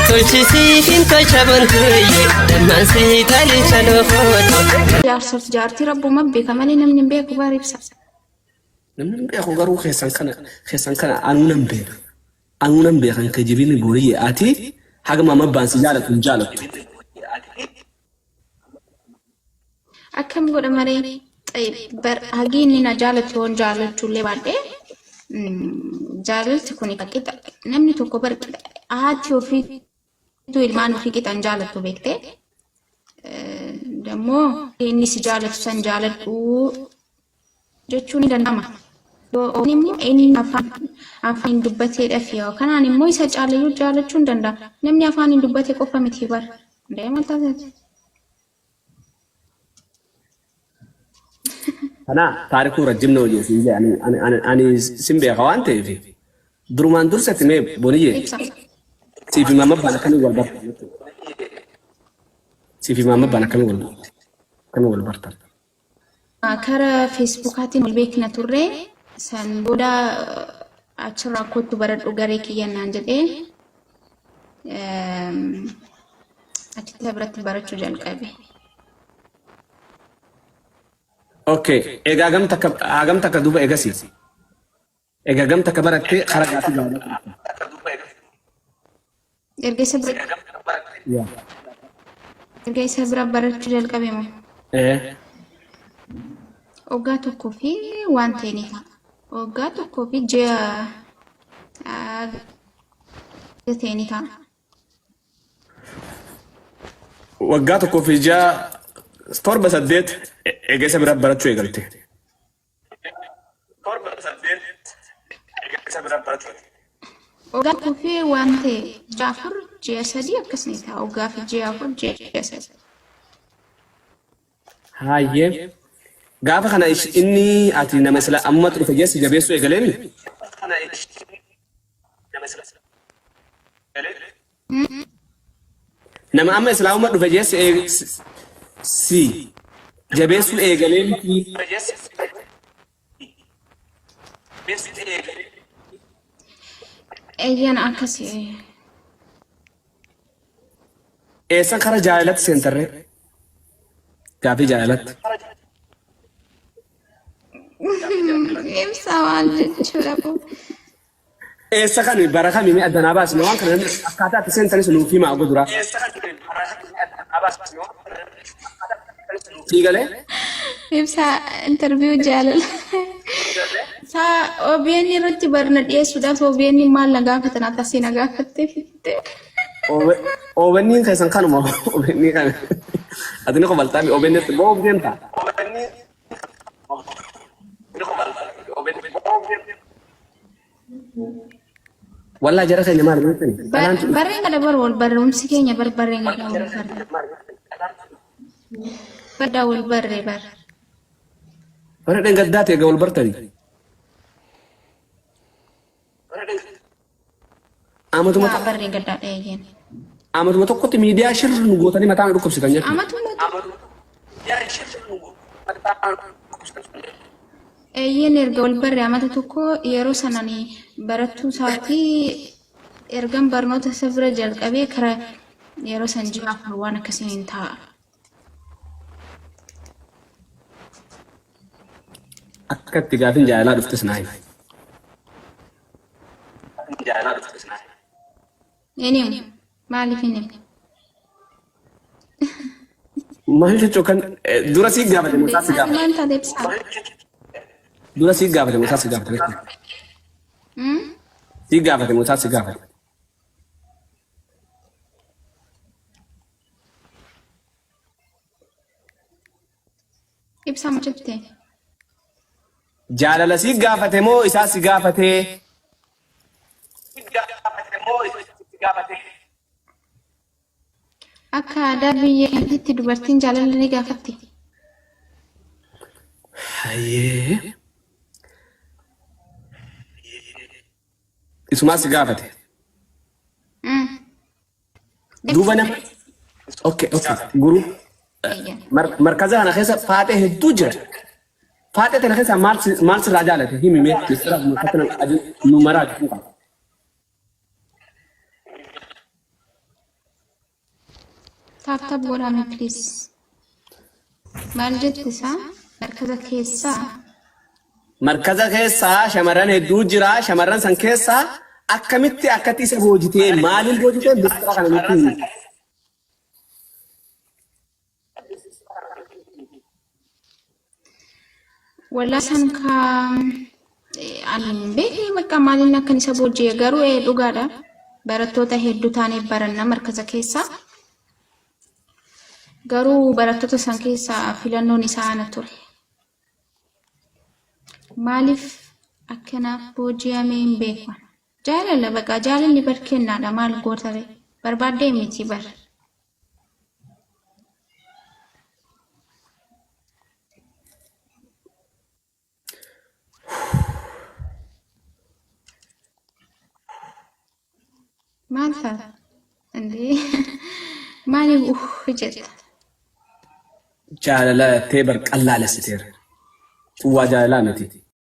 Tolchi siif hin tolcha bontuyye dammaan sii talicha loofooti. Jaarsaaf jaartii rabbuma beeka malee namni hin beeku bar ibsa. Namni hin beeku garuu keessan kana keessan kana anuu nan beeka. Anuu nan beeka hin kijibini booniyye ati haga mama abbaan si jaalatu hin jaalattu. Akkam godha maree Xayib, bar hagii inni na jaalatu yoon jaalachuullee baadhee jaalalti kun qixa namni tokko bar qixa haati ofiitu ilmaan ofii qixa hin jaalattu beektee dammoo inni si jaalatu san jaaladhu jechuun ni danda'ama. Yoo inni immoo inni afaan afaan hin dubbateedhaaf yoo kanaan immoo isa caalayyuu jaalachuu hin danda'a. Namni afaan hin dubbate qofa miti bar. Deema taatee. Kana taarikuu rajjim nama jiru siin jedhe ani ani ani ani sin beeka waan ta'eef durumaan dursatti mee boniyyee Ibsa. siif maamma abbaan akkamii wal bartan jechuudha. Siif maamma abbaan akkamii wal bartan akkamii wal bartan. Kara feesbuukaatiin wal beekna turre san booda achirraa kottu baradhu garee kiyya naan jedhee achitti biratti barachuu jalqabe. Okay, egaa hagam takka hagam takka duuba egasii. Egaa hagam takka barattee kara gaafii gaafii. Erga isa bira Yaa. erga isa bira barachuu jalqabe moo Eh. waggaa tokkoo fi waan ta'e ni ta'a. Waggaa tokkoo fi ji'a ta'e ni ta'a. Waggaa tokkoo fi ji'a torba saddeet eega isa bira barachuu eegalte. Waggaa tokkoo fi waan ta'e ji'a afur ji'a sadii akkas ni ta'a. Waggaa fi ji'a afur ji'a sadii. Hayyee. Gaafa kana inni ati nama isla ammatu dhufe jeessi jabeessuu eegaleemi. Nama amma islaamummaa dhufe jeessi si jabeessuu eegalee miti. Eeyyaan akkasi. Eessan kara jaalalatti seentarree? Gaafii jaalalatti. Ibsa maal jechuudha kun? Eessa kami bara kami mee adda naa baasne waan kana namni akkaataa itti seentanis nuuf himaa oga duraa. Sii galee? Ibsa interview jaalala. Saa OBN irratti barna dhiyeessuudhaaf OBN maal na gaafatan akkasii na gaafattee fitte. OBN keessan kanuma OBN kana. Ati ni kobaltaa mi OBN itti ba'uuf deemta. Wallaa jara keenya maal beektani? Dhalaan tun Barreen gada bar wal barreumsi keenya bar barreen gada wal barre. Baddaa wal barre bar. bara dhengaddaa ta'e wal bartani. Amatuma Yaa barreen gaddaa dheeyyen. amatuma tokkotti miidiyaa shirr nu gootanii mataa nu dhukkubsitan jechuudha. Amatuma Eeyyeen erga wal barre amata tokko yeroo sanani barattuu isaatii ergan barnoota isa bira jalqabee kara yeroo san ji'a afur waan akkasiin hin ta'a. Akka itti gaafin jaalalaa dhuftes naa himi. Hin himu. Maaliif hin himu? Maal jechuun kan dura sii gaafate moo isaa si gaafate? Maal taate ibsaa? Dura sii gaafate moo isaa si gaafate? Hmm? Sii gaafate moo isaa si gaafate? Ibsaa maal jette? Jaalala sii gaafate moo isaa si gaafate? Akka aadaa biyya keenyatti dubartiin jaalala ni gaafatti. Hayyee. Isumaa si gaafate. Duuba nama. Okay, okay. Guru. Markaza kana keessa faaxee hedduu jira. Faaxee tana keessa maal maal sirraa jaalate himi mee mistira nu maraa jechuu qaba. Tap tap godhame please. Maal jette isaa? Markaza keessaa. Markaza keessaa shamarran hedduu jira. Shamarran san keessaa akkamitti akkatti isa boojitee maaliin boojitee mistira kana nutti himi. Walaa san ka ani hin beekne bakka maaliin akkan isa booji'e garuu dhugaadha. Barattoota hedduu taanee baranna markaza keessaa. Garuu barattoota san keessaa filannoon isaa ana ture. Maaliif akkanaaf booji'ame hin beeku. Jaalala baqa jaalalli bar kennaadha maal goota ree barbaaddee miti bar. Maal taata? Indee maaliif uff jetta? Jaalala tee bar qallaalessiteera. Xuwwaa jaalalaa miti.